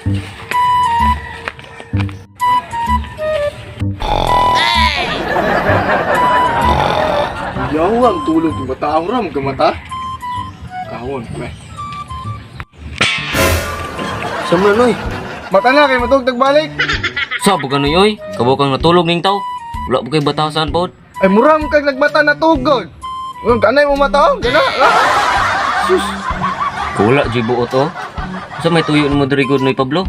Yaw ang tulog ng bataang ram, gamata. Kawon, pre. Sa mo na, Noy? Mata na kay matug tagbalik. Sa pa ganoy oy? Kabaw kang natulog ning tao. Wala pa kay batasan pod. Ay muram kag nagmata na tugod. Ngayon, kanay mo mata oh, gana. Ah. Sus. Wala jud buot oh. Sa may tuyo nimo diri gud Noy Pablo?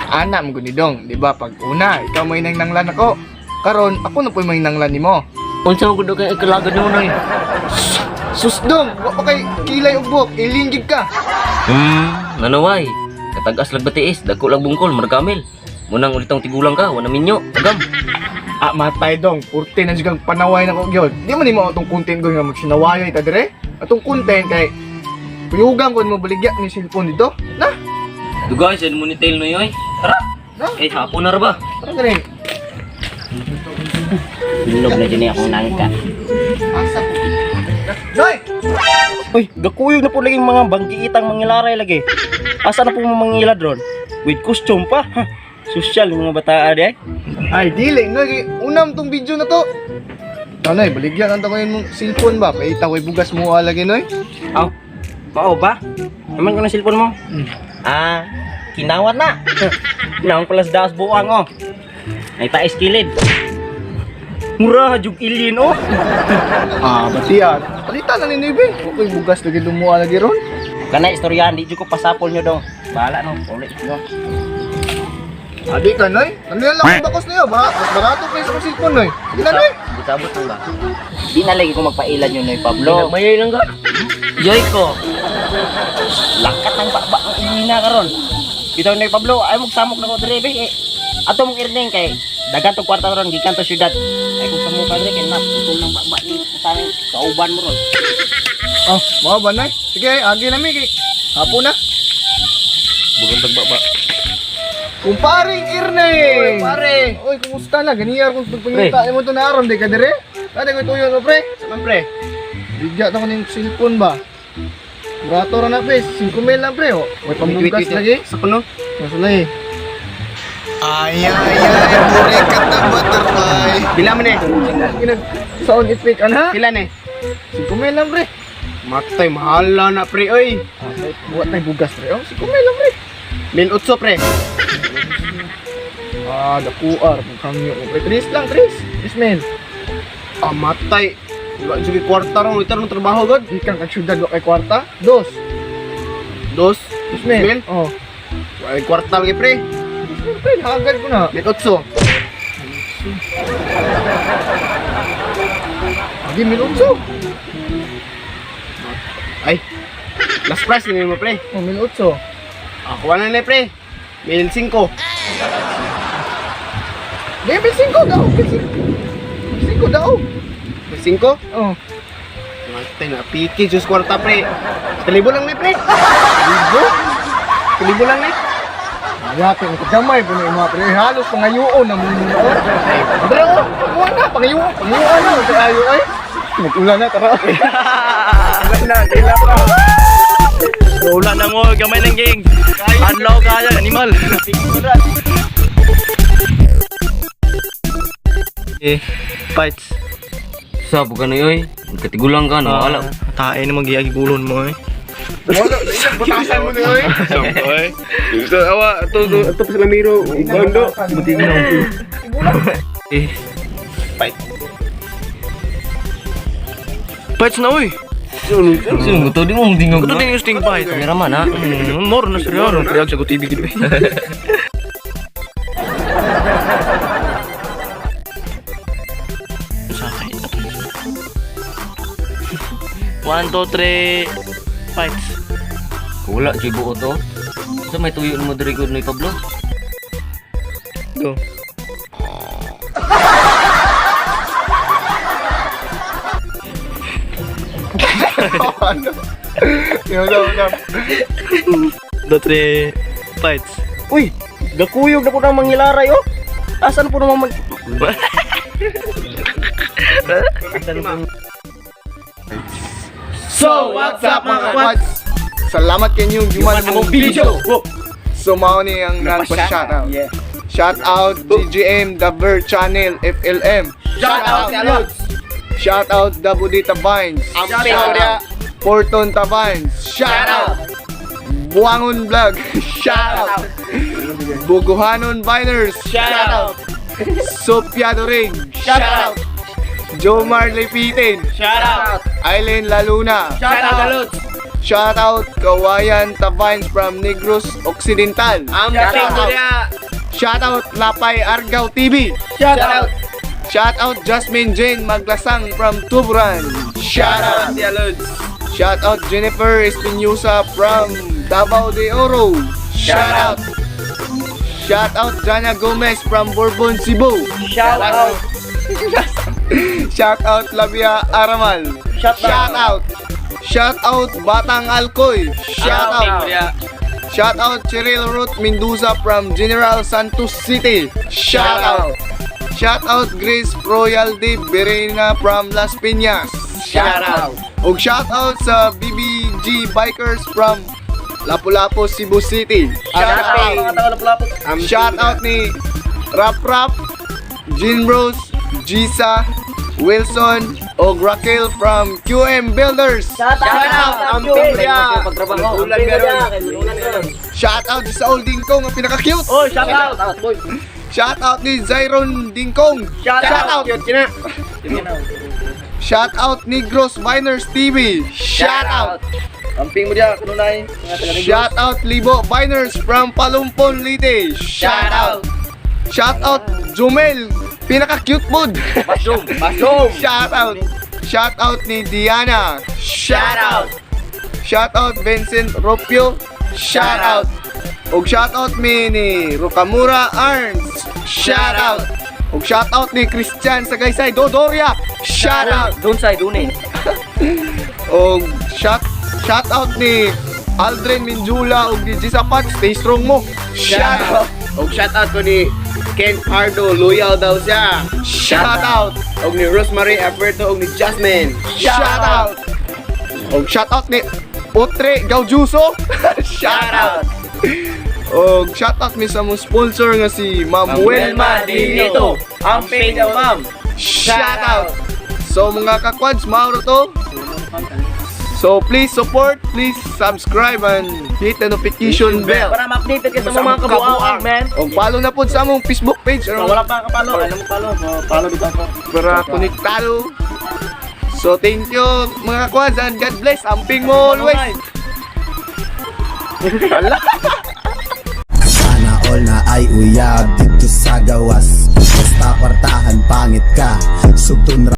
Ana mo gunidong, di ba? Pag una, ikaw may nanglan ako. Karon, ako na po'y may nanglan nimo. Unsa man gud kay ikalagad nimo Noy? Sus dong, wa pa kay kilay ug buhok, ilinggig ka. Nanaway. Katagas lag batiis, dagko lag bungkol, margamil. Munang ulitong tigulang ka, wala minyo. Agam. Ah, matay dong, purte na sigang panaway na ko gyud. Di man nimo atong content ko nga magsinawayay ta dire. Atong content kay kuyugan ko mo baligya ni cellphone dito. Na, Dugay sa mo ni tail Noy oy. Tara. Na? Eh hapon na ra ba? Tara gani. Bilog na din akong nangka. Asa ko. Noy! Uy, gakuyog na po lagi mga banggiitang mangilaray lagi. Asa na po mga mangilad ron? With costume pa. Ha, social yung mga bataa di ay. Ay, dili. Noy, kay unam tong video na to. Tanay, baligyan ang takoyin mong cellphone ba? Paita ko'y bugas mo lagi, Noy. Aw, mao ba? Naman ko na cellphone mo. Ah, kinawat na. Kinawat pala sa daas buwang oh. Ay tais kilid. Mura jug ilin oh. Ah, batiyan. Palitan na ni Noy, be. Ko'y bugas lagi lumuha lagi ron. Kana istoryahan di jud ko pasapol nyo dong. Bahala no, ulit no. Adi ka, Noy. Ano yan lang ang bakos niyo? Ba mas barato pa yung sa akong cellphone, Noy. Sige na, Noy. Busabot lang ba? Di na lagi ko magpailan yun Noy Pablo. Mayay lang ka. Yoy ko. Lakat ng baba ang ilina karon. Bitaw Noy Pablo, ay magsamok na ko dire be. Eh, ato mong irning kay dagan tong kwarta ron gikan to syudad. Ay kung samok ka dire kay na putol ng baba ni sa kauban mo ron. Oh, mao ba, Noy? Sige, agi na mi. Kay Hapon na. Bugang tagbaba. Kumparing Irne! Oy, pare! Oy, kumusta na? Ganiyar kung pagpangita mo to na aron, di ka dire? Tadi ko tuyo no, pre. Saan, pre? Bigyan ako ng cellphone ba? Barato ra na, pre. 5 mil lang, pre. Oh. May pambugas lagi. Sa kuno? Masulay. Ay, ay, ay, burikat na butterfly. Pila man eh? Ginag sound effect, ana? Pila ni? 5 mil lang, pre. Matay, mahala na, pre, oy. Ah, buhat na bugas, pre. Oh, 5 mil lang, pre. Mil utso, pre. Ah, dakuar. Mukhang ko, pre. Tris lang, tris. Tris mil. Ah, matay. Wala sige kwarta ron, ito ron trabaho god. Gikan kag syudad wa kay kwarta. Dos. Dos. Dos mil. Mil? Oh. Wala kwarta lagi, pre. Dos mil, pre. Hagad ko na. Mil utso. Agi, mil utso. Ay. Last price ni mo, pre. Oh, mil utso. Ako na ni, pre. Mil singko. Di, mil singko daw. Mil singko. Mil singko daw. Mil singko? Oh. Matay na, piki, Diyos kwarta, pre. Kalibo lang ni, pre. Kalibo? Kalibo lang ni. Yate, ang kagamay po na yung mga pre. Halos pangayuon na muna. Tara, oh. Kuha na, pangayuon. Pangayuon na. Sa ayo ay. Mag-ulan na, tara. Wala na, kila pa. Wala na mo, gamay ng gang. Adlaw kaya, animal. Eh, fights. Sa pa ganoy oy? Katigulang ka no, wala. Tae na magiagigulon mo eh. Wala, butasan mo na eh. Sampai. So, awa, ito, ito, ito pa sila miro. Gondo. Eh. Fight. Fights na oy. Sino mo to di mo dingog. Kuto din yung sting fight. Kameraman ha. More na seryo. Priyag sa TV gid. Sakay. 1, 2, 3, fights. Wala jud buot oh. Sa may tuyo nimo diri gud Noy Pablo? Go. Ano? Yo, yo, yo. 2, 3, fights. Uy, gakuyog na po ng mangilaray oh. Asa na po naman mag So, what's up mga kakwats? Salamat kay inyong human Among video. So mao ni ang nagpa-shout out. Yeah. Shout out GGM The Ver Channel FLM. Shout out si Alods. Shout out The Budita Vines. Amping mo diya. Porton Tabans. Shout out. Buwangon Vlog. Shout out. Buguhanon Biners. Shout out. Sophia Ring. Shout out. Jomar Lepitin. Shout out. Aileen Laluna. Shout out Alods. Shout out Kawayan Tabans from Negros Occidental. Amping mo diya. Shout out Lapay Argao TV. Shout out. Shout out Jasmine Jane Maglasang from Tubran. Shout out. Si Alods. Shout out Jennifer Espinosa from Davao de Oro. Shout out. Shout out Jana Gomez from Bourbon, Cebu. Shout out. Shout out Labia Aramal. Shout Shout out. Shout out Batang Alcoy. Shout Amping mo out. diya. Shout out Cheryl Ruth Mendoza from General Santos City. Shout out. Shout out Grace Royal D. Berena from Las Piñas. Shout out. Og shout out sa BBG Bikers from Lapu-Lapu, Cebu City. Shout out mga taga Lapu-Lapu. Amping Shout mo diya. out ni Rap Rap, Jean Rose, Gisa, Wilson, og Raquel from QM Builders. Shout out. Amping mo diya. Pagtrabaho. Ulan meron. Shout out sa Old Dingkong ang pinaka-cute. Oh, shout out. Boy. Shout out ni Zyron Dingkong. Shout out. Cute kina. Shout out Negros Miners TV. Shout out. Amping mo diya kununay. Shout out Libo Biners from Palumpon, Leyte. Shout out. Shout out Jumel, pinaka-cute mood. Basum. Basum. Shout out. Shout out ni Diana. Shout out. Shout out Vincent Ropio. Shout out. Og shout out mi ni Rukamura Arns. Shout out. Og shout out ni Christian Sagaysay Dodoria. Shout out. Doon sa doon eh. Og shout out ni Aldrin Minjula og ni Gisapat. Stay strong mo. Shout out. Og shout out ko ni Ken Pardo, loyal daw siya. Shout out. Og ni Rosemary Alberto og ni Jasmine. Shout out. Og shout out ni Otre Gaujuso. Shout out. Og shout out mi sa mong sponsor nga si Ma'am Wilma Dito. Amping daw, ma'am. Shout out. So mga kakwads, mauro to. So please support, please subscribe and hit the notification bell. Para ma-update ka sa mga kabuang, man. Og follow na po sa among Facebook page So, wala pa kapalo. Ano mo palo? Palo dito ako. para konektado. So thank you mga kakwads and God bless. Amping mo always. Sana all na ay uyab dito sa gawas. Basta kwartahan pangit ka. Sugton.